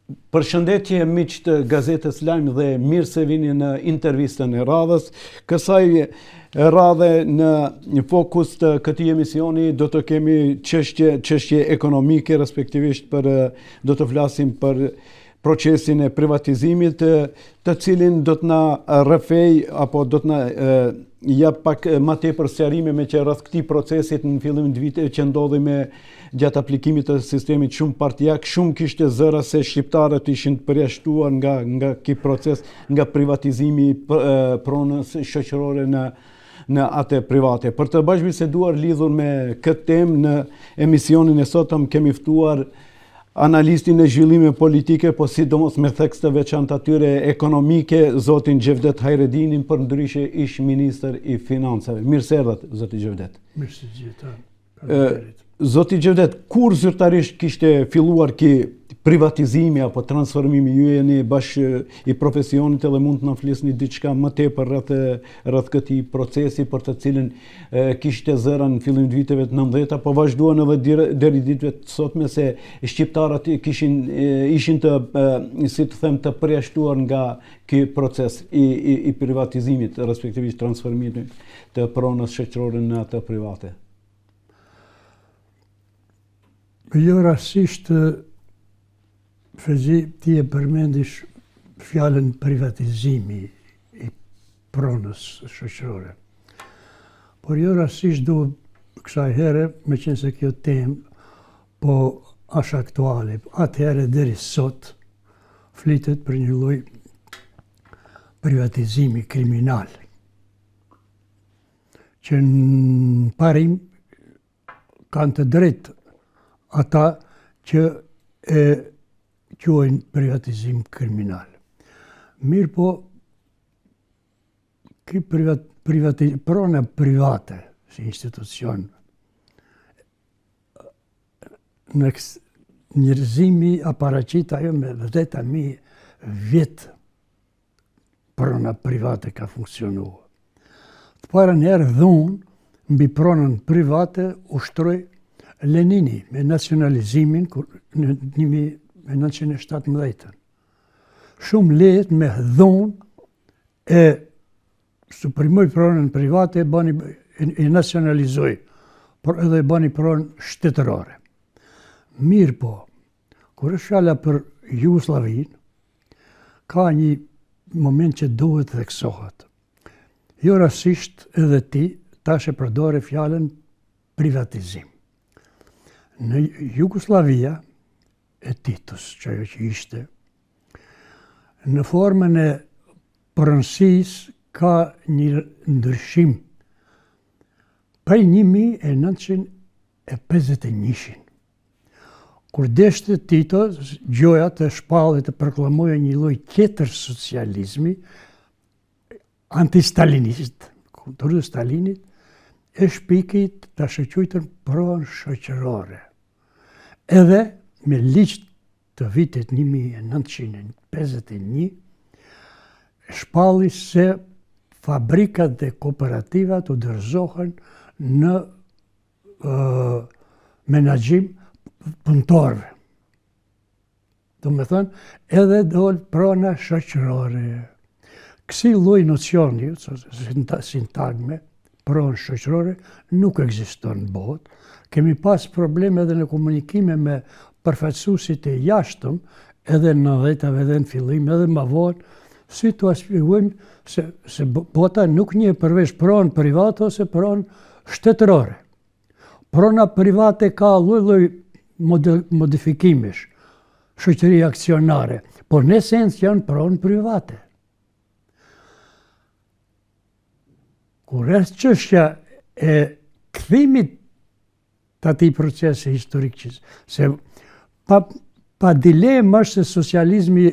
Përshëndetje miq të gazetës Lajm dhe mirë se vini në intervistën e radhës. Kësaj radhe në një fokus të këtij emisioni do të kemi çështje çështje ekonomike, respektivisht për do të flasim për procesin e privatizimit, të cilin do të na rrëfej apo do të na jap pak më tepër sqarime meqë rreth këtij procesit në fillim të viteve që ndodhi me gjatë aplikimit të sistemit shumëpartiak, shumë kishte zëra se shqiptarët ishin të përjashtuar nga nga ky proces, nga privatizimi i pronës shoqërore në në atë private. Për të bashkëbiseduar lidhur me këtë temë në emisionin e sotëm kemi ftuar analistin e zhvillimeve politike, po sidomos me theks të veçantë atyre ekonomike, zotin Xhevdet Hajredinin, përndryshe ish ministër i financave. Mirë se erdhët, zoti Xhevdet. Mirë se gjeta. Zoti Xhevdet, kur zyrtarisht kishte filluar ky privatizimi apo transformimi, ju jeni bash i profesionit edhe mund të na flisni diçka më tepër rreth rreth këtij procesi për të cilin kishte zëra në fillim të viteve të 90-ta, po vazhduan edhe deri ditëve të sotme se shqiptarët kishin ishin të si të them të përjashtuar nga ky proces i i, i privatizimit, respektivisht transformimit të pronës shoqërore në atë private. Jo rastësisht Fezi, ti e përmendish fjalën privatizimi i pronës shoqërore. Por jo rastësisht du kësaj here, meqenëse kjo temë, po është aktuale, atëherë deri sot, flitet për një lloj privatizimi kriminal, që në parim kanë të drejtë ata që e quajnë privatizim kriminal. Mirëpo, ky privat, privati, prona private, si institucion, në njerëzimi a paraqit ajo me 10.000 vjet prona private ka funksionuar. Të parën herë dhunë mbi pronën private ushtroi Lenini me nacionalizimin kur, në 1917. Shumë lehtë me dhunë e suprimoi pronën private e bani e nacionalizoi, por edhe e bani pronë shtetërore. Mirëpo, kur është fjala për Jugosllavinë, ka një moment që duhet të theksohet. Jo rastësisht edhe ti tash e përdore fjalën privatizim. Në Jugosllavia e Titos, që ajo që ishte, në formën e pronësisë ka një ndryshim prej 1951-shin. Kur deshte Tito, gjoja të shpallë të proklamoje një lloj tjetër socializmi, antistalinist, kundër Stalinit, e shpiki të ashtuquajturën pronë shoqërore. Edhe me ligj të vitit 1951, shpalli se fabrikat dhe kooperativat u dorëzohen në menaxhim punëtorëve. Domethënë, edhe dol prona shoqërore. Kësi lloj nocioni, sintagme, pronë shoqërore, nuk ekziston në botë. Kemi pas probleme edhe në komunikime me përfaqësuesit e jashtëm, edhe në nëntëdhjetave, edhe në fillim, edhe më vonë, si t'ua shpjegojmë se, se bota nuk njeh përveç pronë private ose pronë shtetërore. Prona private ka lloj-lloj modifikimesh, shoqëri aksionare, por në esencë janë pronë private. Kur është çështja e kthimit të atij procesi historik që se pa, pa dilemë është se socializmi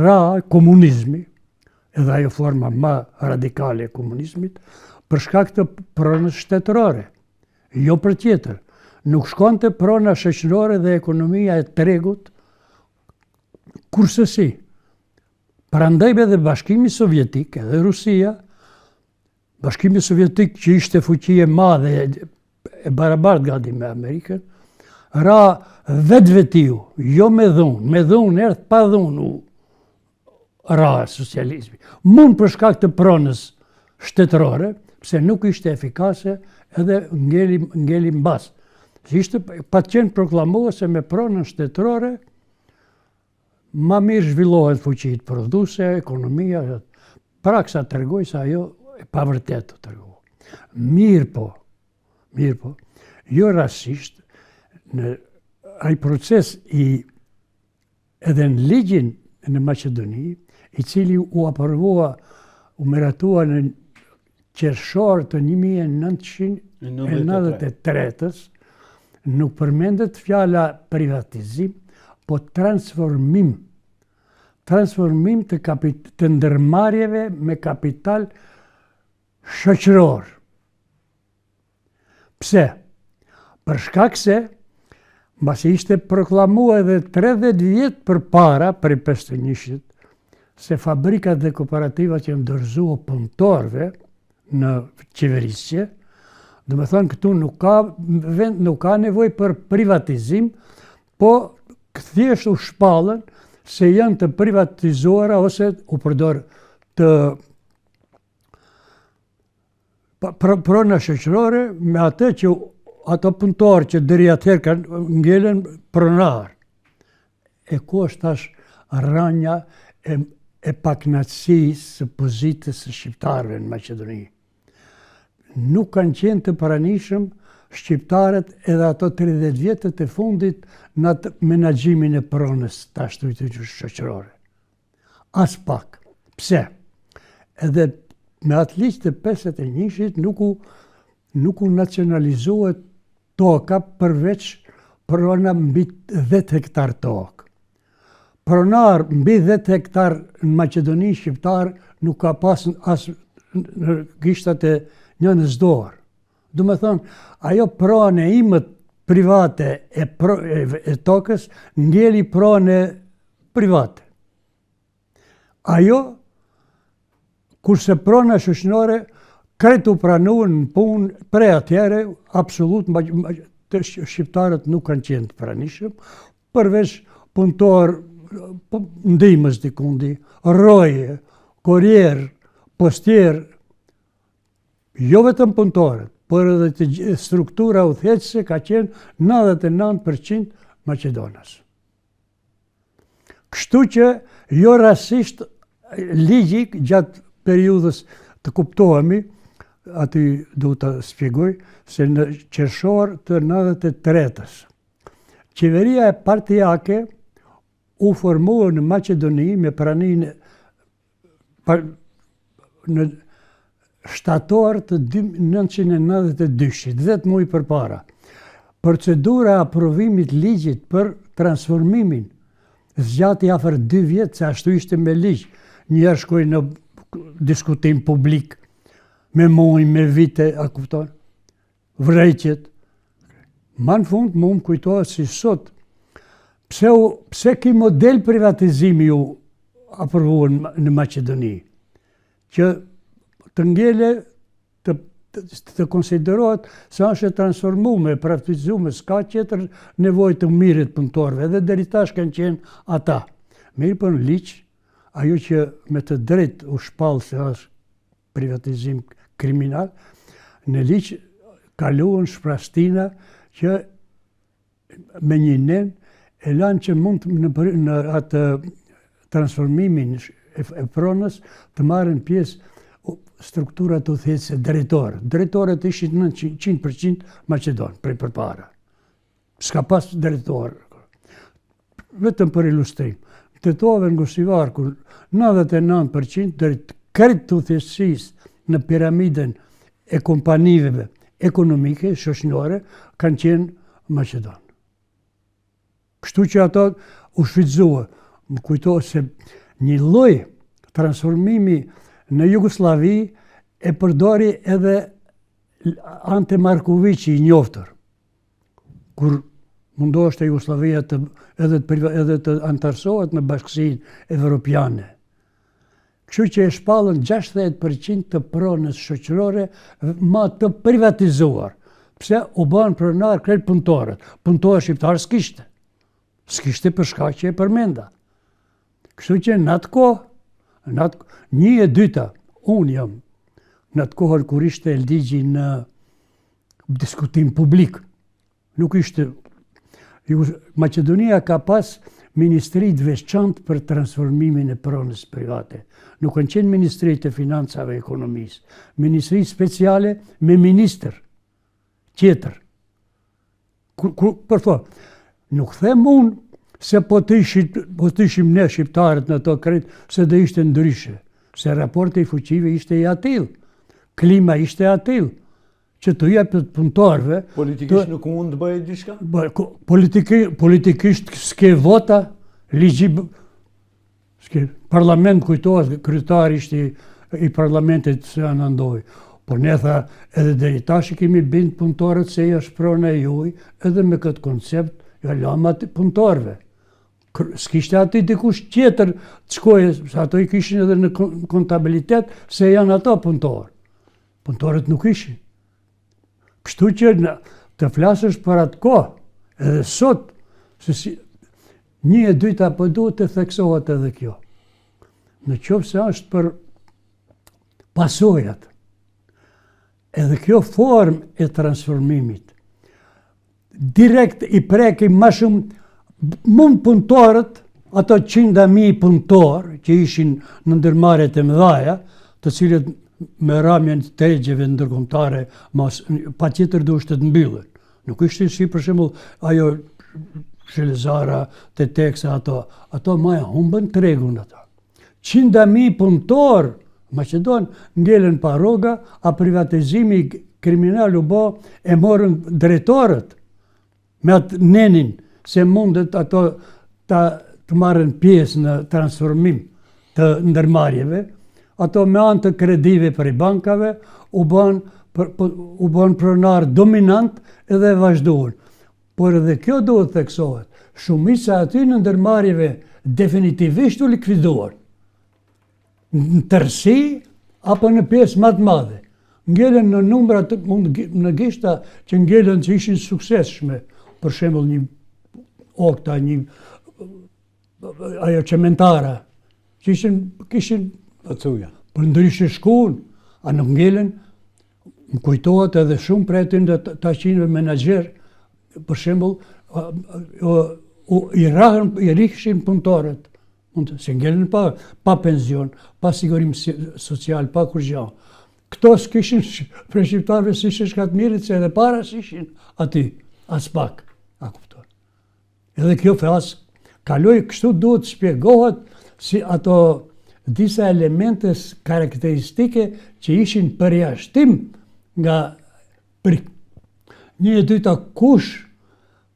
ra komunizmi, edhe ajo forma më radikale e komunizmit, për shkak të pronës shtetërore, jo për tjetër. Nuk shkonte prona shoqërore dhe ekonomia e tregut, kurrsesi. Prandaj edhe Bashkimi Sovjetik, edhe Rusia, Bashkimi Sovjetik që ishte fuqi e madhe e barabartë gati me Amerikën, Ra vetvetiu, jo me dhunë, me dhunë erdh pa dhunë u ra socializmi. Mund për shkak të pronës shtetërore, pse nuk ishte efikase edhe ngeli, ngeli mbas. Se ishte pat qenë proklamua se me pronën shtetërore, ma mirë zhvillohen fuqitë prodhuese, ekonomia, praksa tregoi se ajo e pavërtetë u tregua. Mirëpo, mirëpo, jo rastësisht, në ai proces i Edhe në ligjin në Maqedoni, i cili u aprovua, u miratua në qershor të 1993-ës, nuk përmendet fjala privatizim, po transformim. Transformim të, kapit, të ndërmarrjeve me kapital shoqëror. Pse? Për shkak se, mbasi ishte proklamua edhe 30 vjet përpara, prej 51-shit, se fabrikat dhe kooperativat janë dorëzua punëtorëve në qeverisje, domethënë këtu nuk ka, vend, nuk ka nevojë për privatizim, po thjesht u shpallën se janë të privatizuara ose u përdor të prona shoqërore me atë që ato punëtorë që deri atëherë kanë ngelen pronarë. E ku është tash rranja e, e pakënaqësisë së pozitës së shqiptarëve në Maqedoni. Nuk kanë qenë të pranishëm shqiptarët edhe ato 30 vjetët e fundit në atë menaxhimin e pronës të ashtuquajtur shoqërore. Aspak. Pse? Edhe me atë ligj të 51-shit nuk u, nuk u nacionalizohet toka përveç prona mbi 10 hektar tokë. Pronar mbi 10 hektar në Maqedoni shqiptar nuk ka pas as në gishtat e njënës dorë. Domethënë, ajo pronë e imët private e, pro, e, e tokës, ngeli pronë private. Ajo, kurse prona shoqnore, krejt u pranuan në punë, prej atëherë, absolut, të shqiptarët nuk kanë qenë të pranishëm, përveç punëtor po, ndihmës dikundi, roje, korrier, postier, Jo vetëm punëtorët, por edhe të struktura udhëheqëse ka qenë 99% maqedonas. Kështu që jo rastësisht ligji gjatë periudhës të kuptohemi, aty du të spjegoj, se në qershor të 93-ës, qeveria e partiake u formua në Maqedoni me praninë në shtator të 1992-shit, 10 muaj përpara. Procedura e aprovimit ligjit për transformimin zgjati afër 2 vjet, se ashtu ishte me ligj. Njëherë shkoi në diskutim publik, me muaj, me vite, a kupton? Vërejtjet. Ma në fund, mu më kujtohet si sot, pse, u, pse ky model privatizimi u aprovua në Maqedoni, që të ngele të, të, të konsiderohet se është e transformume, e privatizume, s'ka tjetër nevojë të mirret punëtorëve, edhe deri tash kanë qenë ata. Mirëpo në ligj, ajo që me të drejtë u shpall se është privatizim kriminal, në ligj kaluan shprastina që me një nen e lanë që mund në, në atë transformimin e, e pronës të marrin pjesë strukturat udhëheqëse drejtorët. Drejtorët ishin në 100% Maqedon, prej përpara. S'ka pas drejtor. Vetëm për ilustrim. Në Tetovë në Gostivar, ku 99% drejt krejt të udhëheqësisë në piramidën e kompanive ekonomike, shoqnore, kanë qenë Maqedon. Kështu që ato u shfrytëzua. Më kujtohet se një lloj transformimi në Jugosllavi e përdori edhe Ante Markoviqi i njoftur. Kur mundoheshte Jugosllavia të edhe të edhe të anëtarësohet në bashkësinë evropiane. Kështu që e shpallën 60% të pronës shoqërore ma të privatizuar. Pse u banë pronarë krejt punëtorët. Punëtorë shqiptarë s'kishte. S'kishte për shkak që e përmenda. Kështu që në atë kohë, në atë, një e dyta, unë jam, në atë kohën kur ishte ligji në diskutim publik, nuk ishte, Maqedonia ka pas ministri të veçantë për transformimin e pronës private. Nuk kanë qenë ministri të financave e ekonomisë. Ministri speciale me ministër tjetër. Ku, ku, për thë, nuk them unë se po të, ishit, po të ishim ne shqiptarët në to krejt, se do ishte ndryshe, se raporti i fuqive ishte i atill, klima ishte e atill, që të jepet punëtorëve... Politikisht nuk mund të bëhej diçka? Politiki, politikisht s'ke vota, ligji S'ke, parlament kujtohet, kryetari ishte i, i parlamentit se anandoj. Por ne tha, edhe deri tash i kemi bind punëtorët se është prona e juj, edhe me këtë koncept, ja lamë atë punëtorëve. S'kishte aty dikush tjetër të shkoje, se ato i kishin edhe në kontabilitet, se janë ato punëtorë. Punëtorët nuk ishin. Kështu që në, të flasësh për atë kohë, edhe sot, se si, një e dyta po duhet të theksohet edhe kjo. Në qoftë se është për pasojat, edhe kjo formë e transformimit, direkt i preki ma shumë mund punëtorët, ato qinda mijë punëtorë që ishin në ndërmarrjet e mëdhaja, të cilët me ramjen të tregjeve ndërkombëtare, mas, patjetër duheshte të mbyllen. Nuk ishte si për shembull ajo Zhelezara, Teteksa, ato, ato ma e humbën tregun ato. Qinda mijë punëtorë maqedon ngelën pa rroga, a privatizimi kriminal u bo e morën drejtorët me atë nenin se mundet ato ta të marrin pjesë në transformim të ndërmarrjeve, ato me anë të kredive prej bankave u bën u bën pronar dominant edhe vazhduan. Por edhe kjo duhet theksohet, shumica aty në ndërmarrjeve definitivisht u likviduan. Në tërësi apo në pjesë më të madhe. Ngelën në numra të mund në gishta që ngelën që ishin suksesshme. Për shembull një Okta, një ajo çementara, që ishin kishin Pacuja. Për ndryshe shkun, a nuk ngelën, Më kujtohet edhe shumë prej atyre të të qinëve menaxher, për shembull, u, i rrahën, i rrihshin punëtorët, mund të, se ngelën pa, pa penzion, pa sigurim social, pa kurgja. Këto s'kishin, prej shqiptarëve s'ishin shka të mirët, se edhe para s'ishin aty, aspak, a kupton. Edhe kjo fazë kaloi kështu duhet të shpjegohet si ato disa elemente karakteristike që ishin përjashtim nga për një e dyta kush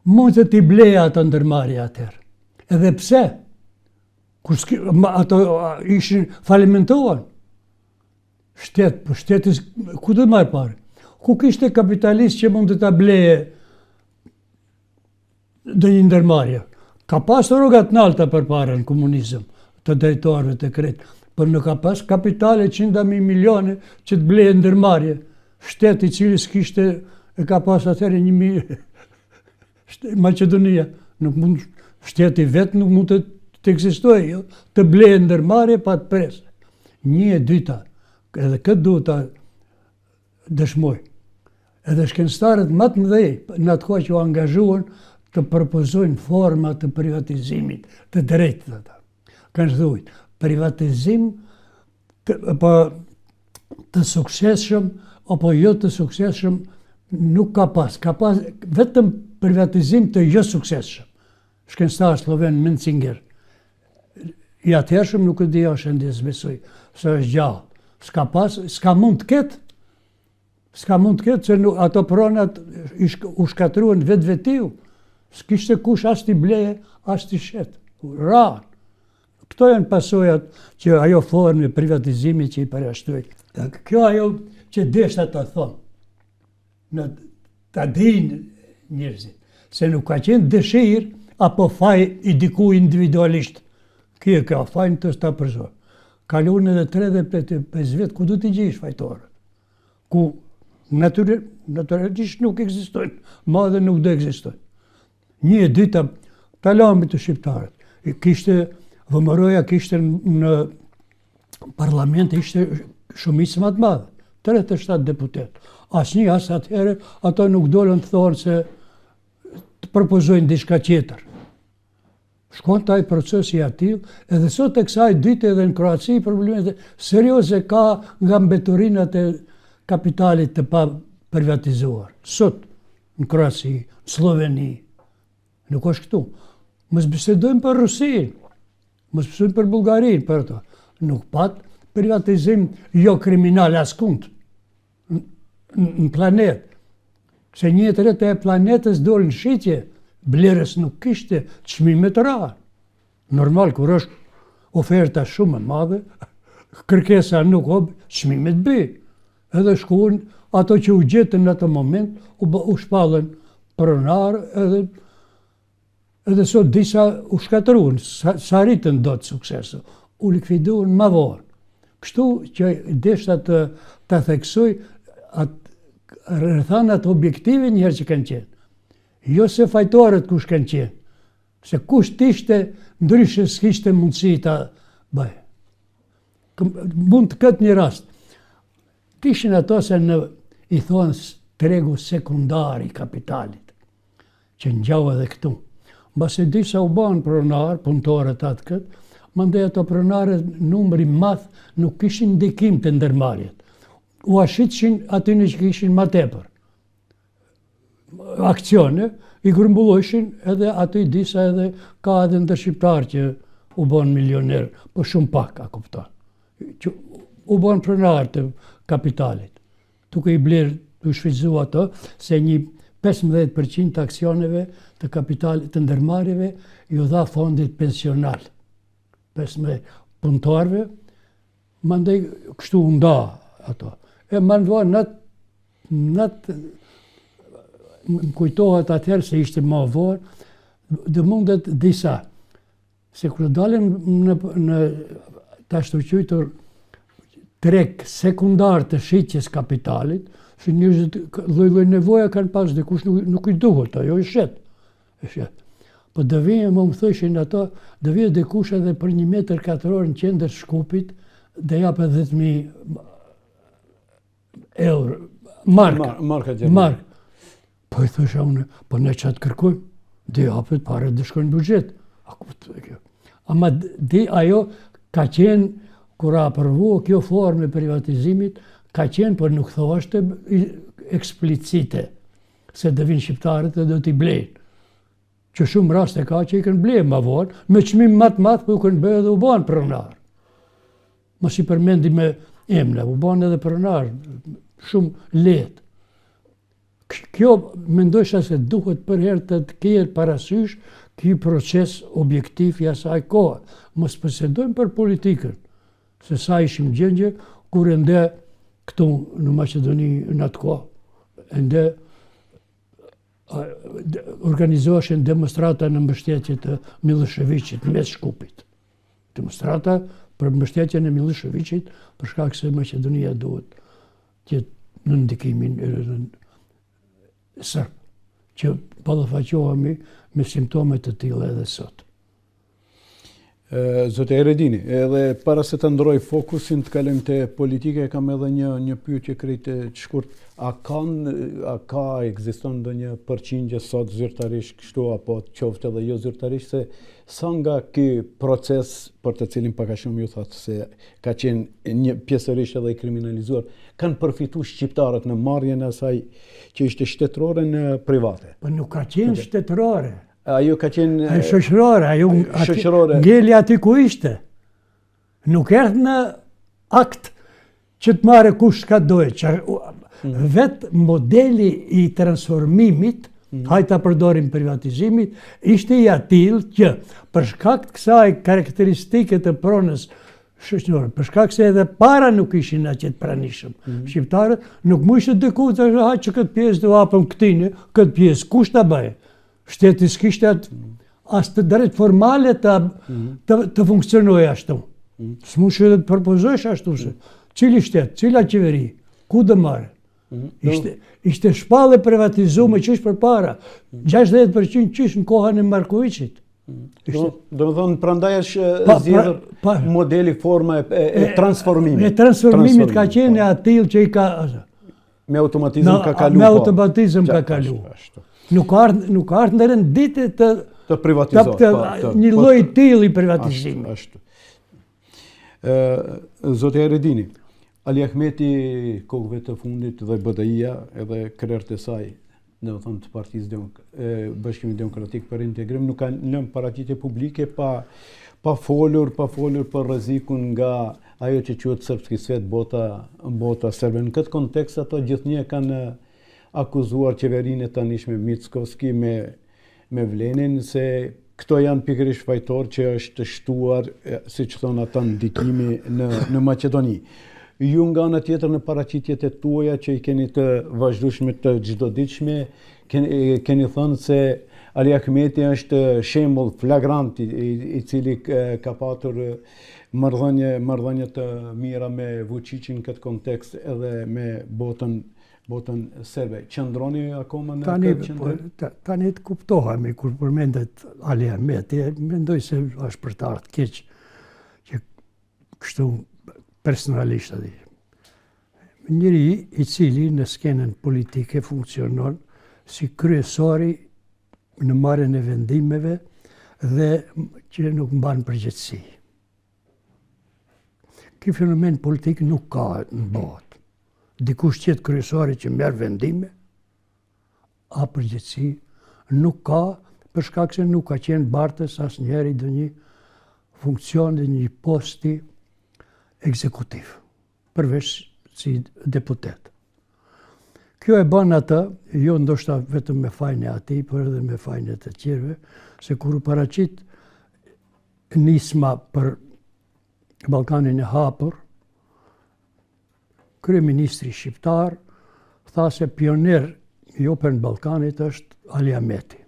mund të t'i bleje ato ndërmarrje atëherë. Edhe pse kur ato ishin falimentuan. Shtet, po shteti ku do të marrë pare? Ku kishte kapitalist që mund të ta bleje ndonjë ndërmarrje. Ka pas rroga të nalta përpara në komunizëm, të drejtorëve të krejt, por nuk ka pas kapitale 100.000 milione që të bleje ndërmarrje. Shteti i cili s'kishte e ka pas atëherë një mijë Maqedonia, nuk mund shteti vetë nuk mund të të ekzistojë, jo, të bleje ndërmarrje pa të presë. Një e dyta, edhe këtë duhet ta dëshmoj. Edhe shkencëtarët më të mëdhej në atë kohë që u angazhuan të propozojnë forma të privatizimit të drejtë ata. Kanë thujt, privatizim të, po, të suksesshëm apo jo të suksesshëm nuk ka pas, ka pas vetëm privatizim të jo suksesshëm. Shkencëtar slloven Mencinger, i atëhershëm nuk e di a është ende s'besoj, se është gjallë. S'ka pas, s'ka mund të ketë, s'ka mund të ketë, se nuk, ato pronat u shkatërruan vetvetiu, s'kishte kush as t'i bleje, as t'i shet. Ranë. Këto janë pasojat që ajo formë e privatizimit që i përjashtoi. Kjo ajo që deshta ta thom, në ta dinë njerëzit, se nuk ka qenë dëshirë apo faj i diku individualisht. Ky e ka fajin të ta përzor. Kalun edhe 35 vjet, ku do t'i gjesh fajtorët? Ku? Natyr, natyralisht nuk ekzistojnë, ma edhe nuk do ekzistojnë. Një e dyta, ta lami te shqiptarët. Kishte, VMRO-ja kishte në parlament ishte shumicë më të madhe, 37 deputetë. Asnjë as atëherë, ato nuk dolën të thonë se të propozojnë diçka tjetër. Shkonte ai proces i atillë, edhe sot e kësaj dite edhe në Kroaci probleme serioze ka nga mbeturinat e kapitalit të pa privatizuar. Sot në Kroaci, në Slloveni, nuk është këtu. Mos bisedojmë për Rusinë, mos bisedojmë për Bullgarinë, për ato. Nuk pat privatizim jo kriminal askund në planet. Se një e treta e planetës dolë në shitje, blerës nuk kishte çmimet ranë. Normal, kur është oferta shumë e madhe, kërkesa nuk o, çmimet bijnë. Edhe shkuan, ato që u gjetën në atë moment, u, u shpallën pronarë edhe edhe sot disa u shkatërruan, s'arritën dot sukses, u likviduan ma vonë. Kështu që deshta të ta theksoj atë rrethanat objektive njëherë që kanë qenë. Jo se fajtorët kush kanë qenë, se kush t'ishte ndryshe s'kishte mundësi ta bëjë. Mund të ketë një rast. Kishin ato se në i thonë tregu sekundar i kapitalit, që ngjau edhe këtu. Mbase disa u banë pronar, punëtorët atë këtë, mandej ato pronarët numri madh nuk kishin ndikim te ndërmarrjet. Ua shitshin atyne që kishin ma tepër. Aksione, i grumbullojshin edhe aty disa edhe ka edhe ndër shqiptarë që u bënë milioner, po shumë pak, a kupton. Që u bënë pronarë të kapitalit, duke i blerë, të shfrytëzu ato, se një 15% të aksioneve të kapitalit të ndërmarrjeve iu dha fondit pensional. 15 punëtorëve, mandej kështu u nda ato. E më në vonë, në atë, më kujtohet atëherë se ishte më vonë, dhe mundet disa, se kur dalin në, në të ashtuquajtur treg sekundar të shitjes kapitalit, se njerëzit lloj-lloj nevoja kanë pas, dikush nuk, nuk i duhet, ajo i shet. E shet. Po do vije, më më thëshin ato, do vije dikush edhe për një metër katror në qendër Shkupit, dhe japë 10.000 euro, marka. Mar, marka gjermane. Marka. Po i thosha unë, po ne ça të kërkojmë, dhe japet pare dhe shkojnë buxhet. A kupton kjo? Ama di ajo ka qenë, kur u aprovu kjo formë e privatizimit, ka qenë, por nuk thoshte eksplicite, se do vinë shqiptarët dhe do t'i blejnë. Që shumë raste ka që i kanë ble ma vonë, me çmim ma të madh, po u kanë bërë dhe u banë pronarë. Mos i përmendi me emna, u banë edhe pronarë, shumë lehtë. Kjo mendojsha se duhet përherë të të ketë parasysh ky proces objektiv i asaj kohe. Mos bisedojmë për politikën, se sa ishim gjendje, kur ende këtu në Maqedoni në atë kohë, ende organizoheshin demonstrata në mbështetje të Millosheviqit, mes Shkupit. Demonstrata për mbështetjen e Millosheviqit, për shkak se Maqedonia duhet të jetë në ndikimin e serb, që ballafaqohemi me simptome të tilla edhe sot. Zoti Hajredini, edhe para se të ndroj fokusin të kalojmë te politika, e kam edhe një një pyetje krejt të shkurt. A ka a ka ekziston ndonjë përqindje sot zyrtarisht kështu apo qoftë edhe jo zyrtarisht se sa nga ky proces për të cilin pak a shumë ju thatë se ka qenë një pjesërisht edhe i kriminalizuar, kanë përfitu shqiptarët në marrjen e asaj që ishte shtetërore në private? Po nuk ka qenë shtetërore. Ajo ka qenë... Ajo shoqërore, ajo shoqërore. Ngeli aty ku ishte. Nuk erdh në akt që të marrë kush çka dojë. Që, mm. Vetë modeli i transformimit, mm. hajt ta përdorim privatizimit, ishte i atillë që për shkak të kësaj karakteristike të pronës shoqërore, për shkak se edhe para nuk ishin aq të pranishëm. Mm. Shqiptarët nuk mujshin diku të ha që këtë pjesë do hapëm këtine, këtë pjesë, kush ta bëjë? Shteti s'kishte atë as të drejtë formale të, mm. të, të funksionojë ashtu. Mm. S'mund edhe të propozojsh ashtu se. Cili shtet, cila qeveri, ku do marrë? Mhm. Ishte, ishte shpallë e privatizume mhm. qysh përpara, 60% qysh në kohën e Markoviqit. Mhm. Ishte, Domethënë, prandaj është zgjedhur pa, modeli forma e, e, e transformimit. E transformimit ka qenë e po. atillë që i ka... Me automatizëm ka kalu. Me po. automatizëm ka kalu. Nuk ka ardhë, nuk ka ardhë në rend dite të... Të privatizohet. Po, një po, lloj i tillë i privatizimit. Ashtu, ashtu. Zoti Hajredini, Ali Ahmeti kohëve të fundit dhe BDI-ja edhe krerët e saj, domethënë të Partisë Demok Bashkimit Demokratik për Integrim, nuk kanë lënë paraqitje publike pa, pa folur, pa folur për rrezikun nga ajo që quhet Srpski svet, bota, bota serbe. Në këtë kontekst ato gjithnjë kanë akuzuar qeverinë e tanishme Mickoski me me Vlenin se këto janë pikërisht fajtor që është shtuar, siç thonë ata, ndikimi në, në Maqedoni. Ju nga ana tjetër në paraqitjet e tuaja që i keni të vazhdueshme të çdoditshme, keni, keni thënë se Ali Ahmeti është shembull flagrant i, i, i cili ka patur marrëdhënie marrëdhënie të mira me Vučićin në këtë kontekst edhe me botën botën serbe. Qëndroni akoma në tani, këtë qëndrim? Po, tani të kuptohemi, kur përmendet Ali Ahmeti, mendoj se është për të ardhë keq, që kështu personalisht aty. Njeri i cili në skenën politike funksionon si kryesori në marrjen e vendimeve dhe që nuk mban përgjegjësi. Ky fenomen politik nuk ka në botë. Dikush të jetë kryesori që merr vendime, a përgjegjësi nuk ka, për shkak se nuk ka qenë bartës asnjëherë i ndonjë funksion dhe një posti ekzekutiv, përveç si deputet. Kjo e bën atë, jo ndoshta vetëm me fajin e atij, por edhe me fajin e të tjerëve, se kur u paraqit nisma për Ballkanin e hapur, kryeministri shqiptar tha se pionier i Open Ballkanit është Ali Ahmeti.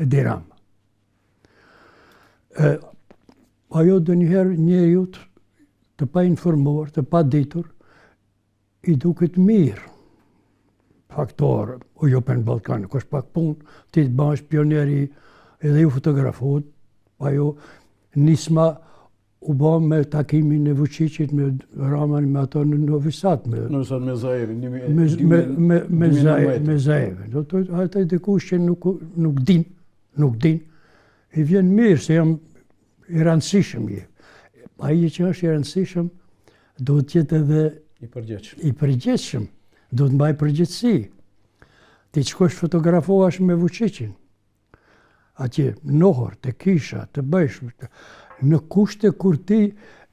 Edi Rama. E, ajo ndonjëherë njeriut të painformuar, të paditur, I duket mirë. Faktor, o jo Open Ballkan, nuk është pak punë, ti të bëhesh pioneri edhe ju fotografohet, ajo nisma u bë me takimin e Vučićit me Ramën me ato në Novi Sad me Novi Sad me Zaevin, me me me me Zaevin, me Zaevin. Do të thotë dikush që nuk nuk din, nuk din. I vjen mirë se jam i rëndësishëm je. Ai që është i rëndësishëm duhet të jetë edhe i përgjegjshëm. I përgjegjshëm, duhet të mbajë përgjegjësi. Ti të shkosh fotografohesh me Vučićin. Atje në Ohër, te kisha, të bëjsh në kushte kur ti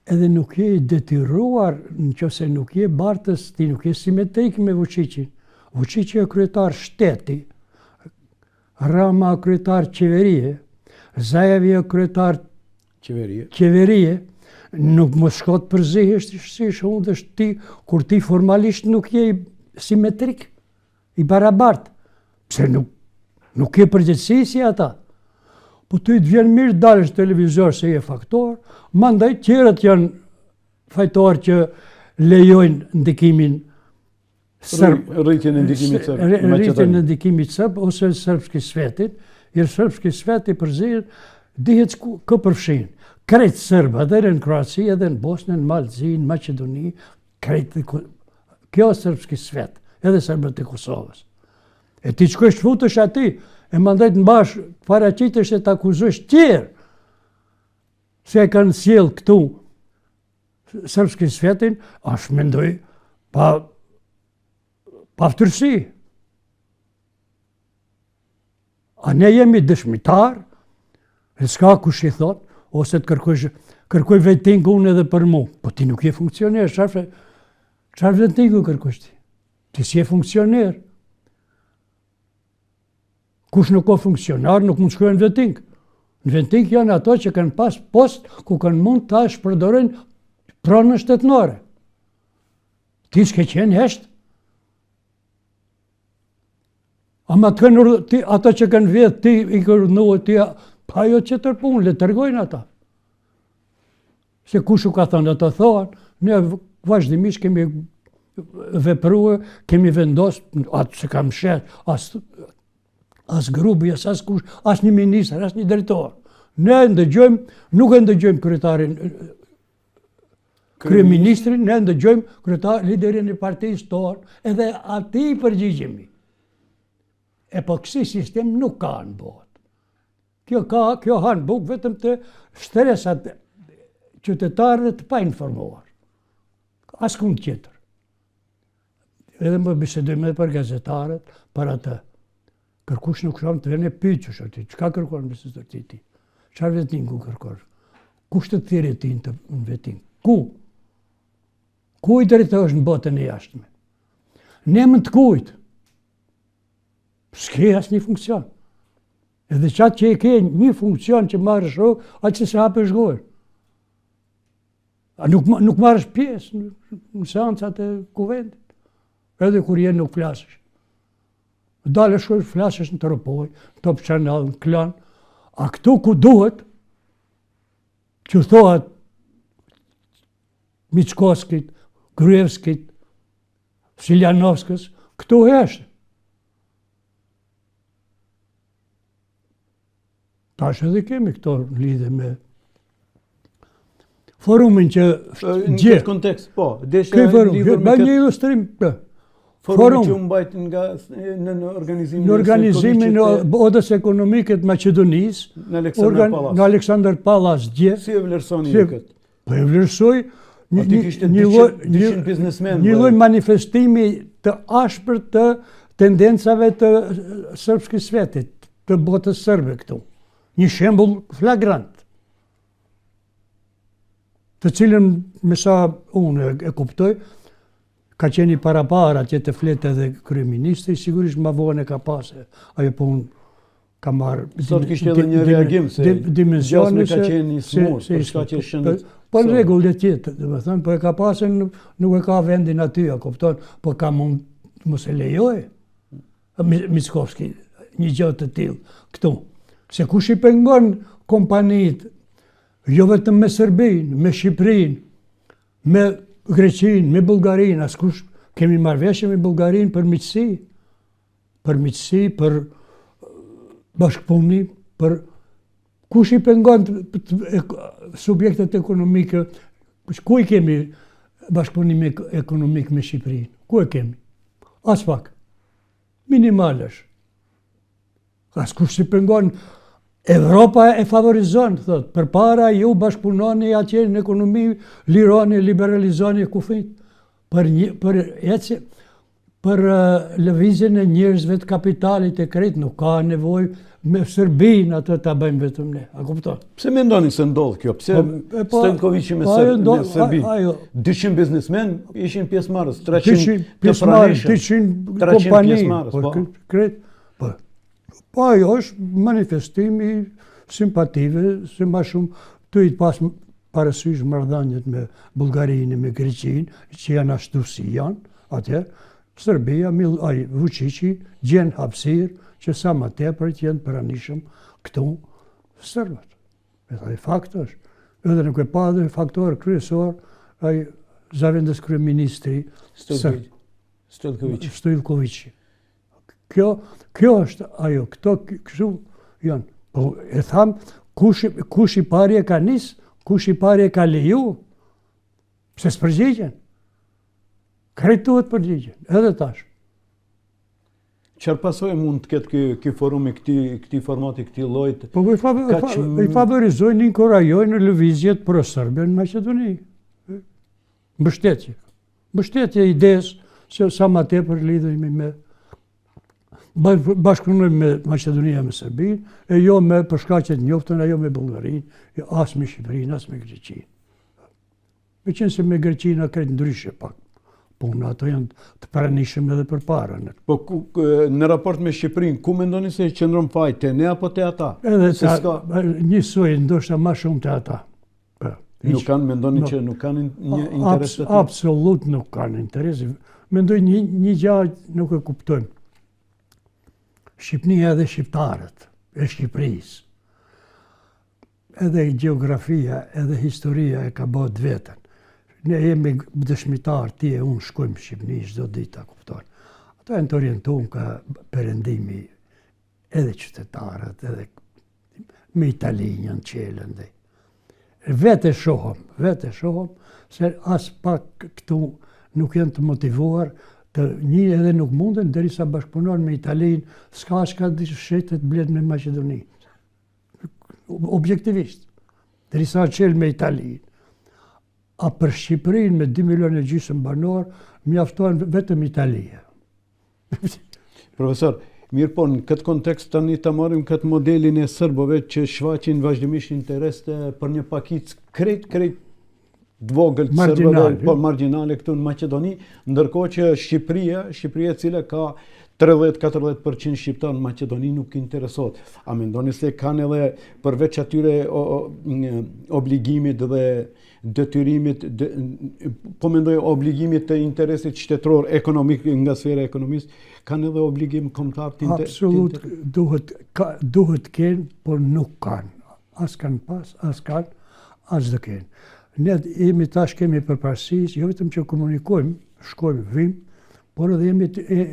edhe nuk je i detyruar, në qoftë se nuk je bartës, ti nuk je simetrik me Vučićin. Vučići është kryetar shteti, Rama kryetar qeverie, Zaevi kryetar qeverie. Qeverie, nuk mos shko të përzihesh si shundësh ti, kur ti formalisht nuk je simetrik, i barabart. Pse nuk, nuk ke përgjegjësi si ata? Po ty të vjen mirë dalësh në televizor se je faktor, mandej tjerët janë fajtor që lejojnë ndikimin serb, rritjen e ndikimit serb, rritjen e ndikimit serb ose srpski svetit, jer srpski svet i përzier dihet kë përfshin. Krejt serbët edhe në Kroaci, edhe në Bosnë, në Mal të Zi, në Maqedoni, krejt kjo srpski svet, edhe serbët e Kosovës. E ti shkosh të futesh aty, e mandej të mbash, paraqitesh e të akuzosh tjerë, se e kanë sjellë këtu Srpski svetin, është mendoj, pa, paftyrësi. A ne jemi dëshmitar, e s'ka kush i thot, ose të kërkoj, kërkoj veting unë edhe për mu. Po ti nuk je funksioner, çfarë çfarë vetingu kërkosh ti? Ti s'je funksioner. Kush nuk ka funksionar, nuk mund të shkojë në veting. Në veting janë ato që kanë pas post ku kanë mund ta shpërdorojnë pronën shtetërore. Ti s'ke qenë hesht. Ama të kanë ti, ata që kanë vjedh ti i ke urdhënuar ti, pa ajo tjetër punë, le të tregojnë ata. Se kush u ka thënë, ata thonë, ne vazhdimisht kemi. Veprue, kemi vendos, atë s'e kam shet, as, as Grubi, as askush, as një ministër, as një drejtor. Ne ndëgjojmë, nuk e ndëgjojmë kryetarin, kryeministrin, ne ndëgjojmë kryetar, liderin e partisë tonë, edhe atij i përgjigjemi. E po kësi sistem nuk ka në botë. Kjo ka, kjo han bukë vetëm te shtresat qytetarëve të painformuar. Askund tjetër. Edhe më bisedojmë edhe për gazetarët, për atë. Kërkush nuk shkon të vjen e pyet qysh ti, çka kërkon bisedoj ti ti? Çfarë vetingu kërkon? Kush të thirri ti në veting? Ku? Ku i drejtohesh në botën e jashtme? Në emën të kujt? S'ke asnjë funksion. Edhe qatë që e ke një funksion që marrësh rrogë, atë që s'e hapësh gojën. A nuk, nuk marrësh pjesë në, në seancat e kuvendit. Edhe kur je nuk flasësh. Dalësh shkojsh flasësh në Tropojë, në Top Channel, në Klan. A këtu ku duhet, që thohat Mickoskit, Gruevskit, Siljanovskës, këtu hesht. Tash edhe kemi këto lidhje me forumin që në këtë kontekst, po, desha lidhur me këtë një ilustrim po. Forumi që u mbajt nga në në organizimin në organizimin e Odës Ekonomike të Maqedonisë në Aleksandar Pallas. Në Aleksandar Pallas dje. Si e vlerësoni si, këtë? Po e vlerësoj një një një lloj një biznesmen një lloj manifestimi të ashpër të tendencave të srpski svetit, të botës sërbe këtu. Një shembull flagrant. Të cilën me sa unë e kuptoj, ka qenë i paraparë atje të flet edhe kryeministri, sigurisht ma vonë e ka pasë ajo punë ka marrë... Sot kishte edhe një reagim se dimensioni ka qenë i smur, për shkaqe shëndet. Po në rregull le të jetë, domethënë, po e ka pasën, nuk e ka vendin aty, a kupton, po ka mund të mos e lejojë Mickoski një gjë të tillë këtu. Se kush i pengon kompanitë, jo vetëm me Serbinë, me Shqipërinë, me Greqinë, me Bullgarinë, askush kemi marrëveshje me Bullgarinë për miqësi, për miqësi, për bashkëpunim, për kush i pengon subjektet ekonomike, ku i kemi bashkëpunim ekonomik me Shqipërinë? Ku e kemi? Aspak. Minimal është. Askush s'i pengon, Evropa e favorizon, thot, përpara ju bashkëpunoni atje në ekonomi, lironi, liberalizoni kufijtë, për, një, për ecje, për lëvizjen e njerëzve të kapitalit e krejt, nuk ka nevojë me Serbinë atë ta bëjmë vetëm ne, a kupton? Pse mendoni se ndodh kjo? Pse po, po, Stojkoviqi me, po, Ser, me Serbinë? 200 biznesmen ishin pjesëmarrës, 300 të pranishëm, 200 kompani, pjesëmarrës, po, po. Krejt, po, po ajo është manifestimi simpative, se ma shumë të i pas parasysh marrëdhëniet me Bullgarinë me Greqinë, që janë ashtu si janë, atëherë, Serbia, Mil, ai, Vučići, gjen hapësirë që sa më tepër të jenë pranishëm këtu serbët. E ai fakt është. Edhe nuk e pa dhe faktor kryesor, ai zavendës kryeministri serb. Stojilković. Stojilković. Kjo, kjo është ajo, këto kështu janë. Po e tham, kush, kush i pari e ka nis, kush i pari e ka leju, pse s'përgjigjen? Krejt duhet përgjigjen, edhe tash. Çfarë pasoje mund të ketë ky ky forum i këtij këtij formati, këtij lloji? Po i favor, i favorizojnë, inkurajojnë lëvizjet pro-serbe në Maqedoni. Mbështetje. Mbështetje idesë se sa ma tepër lidhemi me bashkëpunojmë me Maqedoninë me Serbinë, e jo me për shkaqe të njoftuna, jo me Bullgarinë, jo as me Shqipërinë, as me Greqinë. Meqenëse me Greqinë a krejt ndryshe pak puna, ato janë të pranishëm edhe përpara. Në. Po ku, në raport me Shqipërinë, ku mendoni se qëndron faji, te ne apo te ata? Edhe te s'ka... njësoj, ndoshta ma shumë te ata. Po. Nuk kanë, mendoni që nuk kanë një interes të tillë? Absolut nuk kanë interes. Mendoj një, një gjë nuk e kuptojmë. Shqipnia edhe shqiptarët e Shqipërisë. Edhe gjeografia, edhe historia e ka bërë të vetën. Ne jemi dëshmitar, ti e unë shkojmë në Shqipni çdo ditë, a kupton. Ato janë të orientum ka perëndimi edhe qytetarët, edhe me Italinë janë çelën dhe. Vetë e shohëm, vetë e shohëm, se as pak këtu nuk janë të motivuar, të një edhe nuk munden, derisa bashkëpunon me Italinë, s'ka çka shetet blen me Maqedoni. Objektivisht, derisa çel me Italinë. A për Shqipërinë me 2 milionë e gjysëm banorë, mjafton vetëm Italia. Profesor, mirëpo në këtë kontekst tani ta marrim këtë modelin e serbëve që shfaqin vazhdimisht interes për një pakicë krejt krejt të vogël të serbëve, po margjinale këtu në Maqedoni, ndërkohë që Shqipëria, Shqipëria e cila ka 30-40% shqiptar në Maqedoni nuk interesohet. A mendoni se kanë edhe përveç atyre obligimit dhe detyrimit, de, po mendoj obligimit të interesit shtetëror ekonomik nga sfera e ekonomisë, kanë edhe obligim kombëtar të inter... Absolut, duhet, ka, duhet kenë, por nuk kanë. As kanë pas, as kanë, as do kenë. Ne jemi tash kemi përparësi, jo vetëm që komunikojmë, shkojmë, vim, por edhe jemi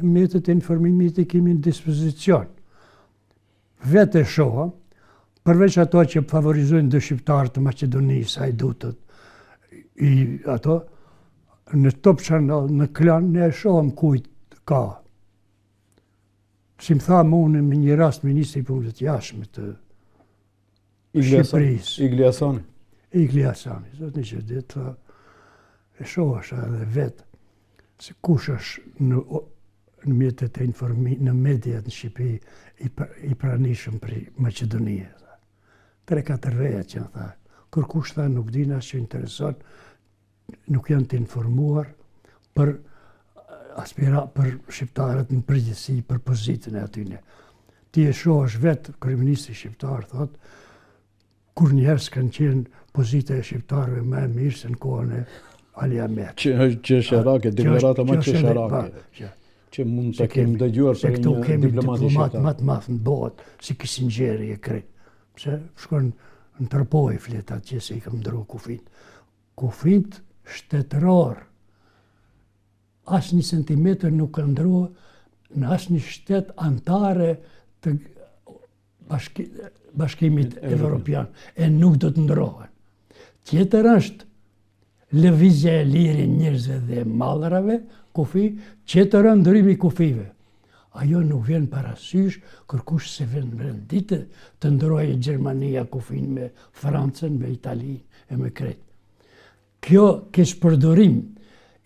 mjetet e informimit i kemi në dispozicion. Vetë e shohëm, përveç ato që favorizojnë do shqiptarë të Maqedonisë, hajdutët, i ato, në Top Channel, në Klan, ne e shohëm kujt ka. Si më tha mu në një rast ministri i punëve të jashtme të Shqipërisë. Igli Hasani. Igli Hasani, zotni që ditë, tha, e shohësh edhe vetë, se kush është në, në mjetet e informi, në mediat në Shqipëri i, i pranishëm prej Maqedonie. Tha. Tre, katër vetë që tha. Kërkush tha nuk din as që intereson, nuk janë të informuar për aspira për shqiptarët në përgjithësi për pozitën e atyne. Ti e shohësh vetë kryeministri shqiptar thotë Kurrnjëherë s'kanë qenë pozita e shqiptarëve më e mirë se në kohën e Ali Ahmet. Që është qesharake, deklarata më qesharake. Që mund të kemi dëgjuar për një diplomat shqiptar. Më të madh në botë, si Kissingeri e krejt. Pse shkon në Tropojë flet atje se i kam ndru kufit. Kufit shtetëror. Asnjë centimetër nuk ka ndru në asnjë shtet antare të bashki, bashkimit evropian e nuk do të ndrohen. Tjetër është lëvizja e lirë e njerëzve dhe mallrave, kufi, tjetër është ndrimi i kufive. Ajo nuk vjen parasysh, kërkush s'e vjen në rend dite të ndrojë Gjermania kufin me Francën, me Italinë e me krejt. Kjo keqpërdorim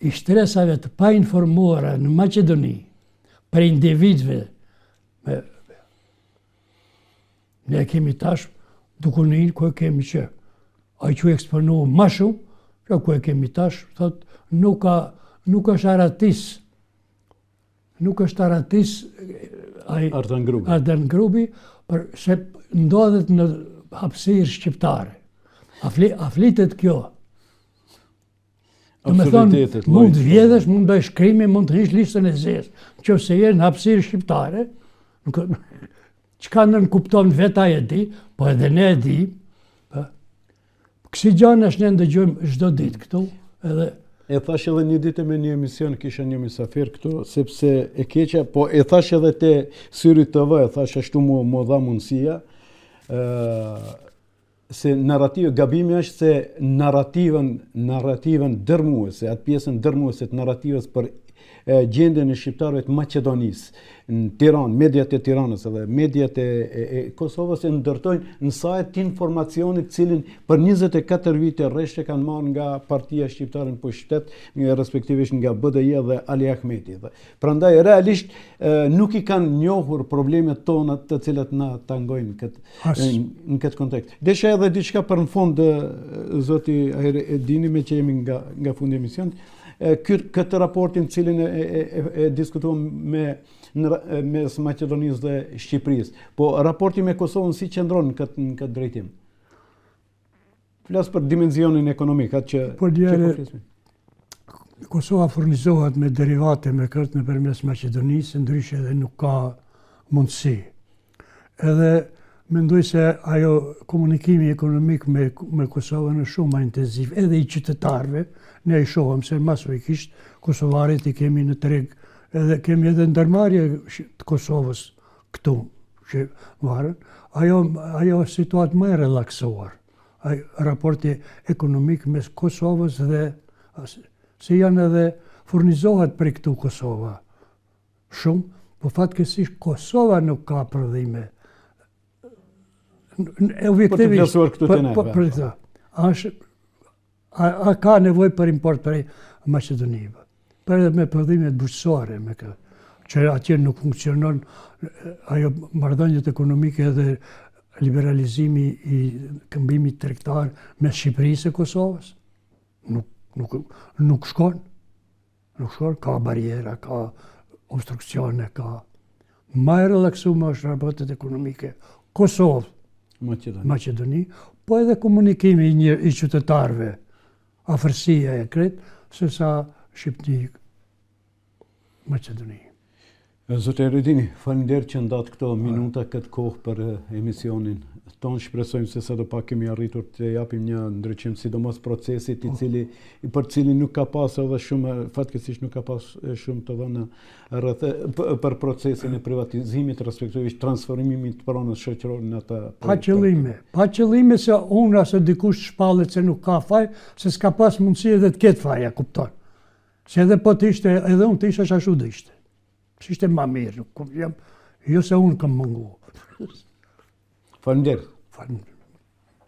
i shtresave të painformuara në Maqedoni prej individëve Me, ne kemi tash dukuninë ku e kemi që ai që eksponu ma shumë, që ku e kemi tash, thot, nuk, ka, nuk është arratis, nuk është arratis ai Artan Grubi, Artan Grubi për se ndodhet në hapësirë shqiptare. A, fli, a flitet kjo? Domethënë, mund të vjedhësh, mund të bësh krime, mund të hysh listën e zezë. Në qoftë se je në hapësirë shqiptare, nuk, çka nënkupton vetë ai e di, po edhe ne e di. Po. Kësi gjanash ne ndëgjojmë çdo ditë këtu, edhe E thash edhe një ditë me një emision, kisha një mysafir këtu, sepse e keqja, po e thash edhe te Syri TV, e thash ashtu mu, mu dha mundësia, ë se narrativa gabimi është se narrativën narrativën dërmuese, atë pjesën dërmuese të narrativës për e, gjendjen e shqiptarëve të Maqedonisë në Tiranë, mediat e Tiranës edhe mediat e, e, e Kosovës e ndërtojnë në saje të informacionit të cilin për 24 vite rresht e kanë marrë nga partia shqiptare në pushtet, respektivisht nga BDI dhe Ali Ahmeti. Dhe prandaj realisht e, nuk i kanë njohur problemet tona të cilat na tangojnë këtë në këtë kontekst. Desha edhe diçka për në fund, zoti Hajredini, meqë jemi nga, nga fundi i emisionit, ky këtë raportin të cilin e, e, e, e diskutuam me në mes Maqedonisë dhe Shqipërisë. Po raporti me Kosovën si qëndron në këtë në këtë drejtim? Flas për dimensionin ekonomik, atë që po, që po flasim. Kosova furnizohet me derivate me këtë nëpërmes Maqedonisë, ndryshe edhe nuk ka mundësi. Edhe Mendoj se ajo komunikimi ekonomik me, me Kosovën është shumë ma intensiv, edhe i qytetarëve, ne i shohëm se masivisht kosovarët i kemi në treg, edhe kemi edhe ndërmarrje të Kosovës këtu që varen, ajo, ajo situatë më e relaksuar, ai raporti ekonomik mes Kosovës dhe se janë edhe furnizohet prej këtu Kosova. Shumë, po fatkeqësisht Kosova nuk ka prodhime. Objektivisht. Për të vlerësuar këtu te ne. Po, për këtë. A, është, a, a ka nevojë për import prej Maqedonisë? Për edhe me prodhimet bujqësore, me këtë që atje nuk funksionon ajo marrëdhëniet ekonomike edhe liberalizimi i këmbimit tregtar mes Shqipërisë e Kosovës. Nuk, nuk, nuk shkon. Nuk shkon, ka barriera, ka obstruksione, ka... Ma e relaksume është raportet ekonomike. Kosovë, Maqedoni. Maqedoni, po edhe komunikimi i, një, i qytetarëve, afërsia e krejt, se sa Shqipni, Maqedoni. Zoti Hajredini, faleminderit që ndatë këto minuta, këtë kohë për emisionin tonë. Shpresojmë se sado pak kemi arritur të japim një ndriçim, sidomos procesit i po. cili për cilin nuk ka pas edhe shumë fatkeqësisht nuk ka pas shumë të dhëna rreth për procesin e privatizimit, respektivisht transformimit të pronës shoqërore në atë. Pa qëllime, pa qëllime se unë ose dikush shpallet se nuk ka faj, se s'ka pas mundësi edhe të ketë faj, a kupton. Se edhe po të ishte, edhe unë të isha ashtu do ishte. S'ishte ma mirë, nuk jam, jo se unë kam mungu. Faleminderit. Faleminderit.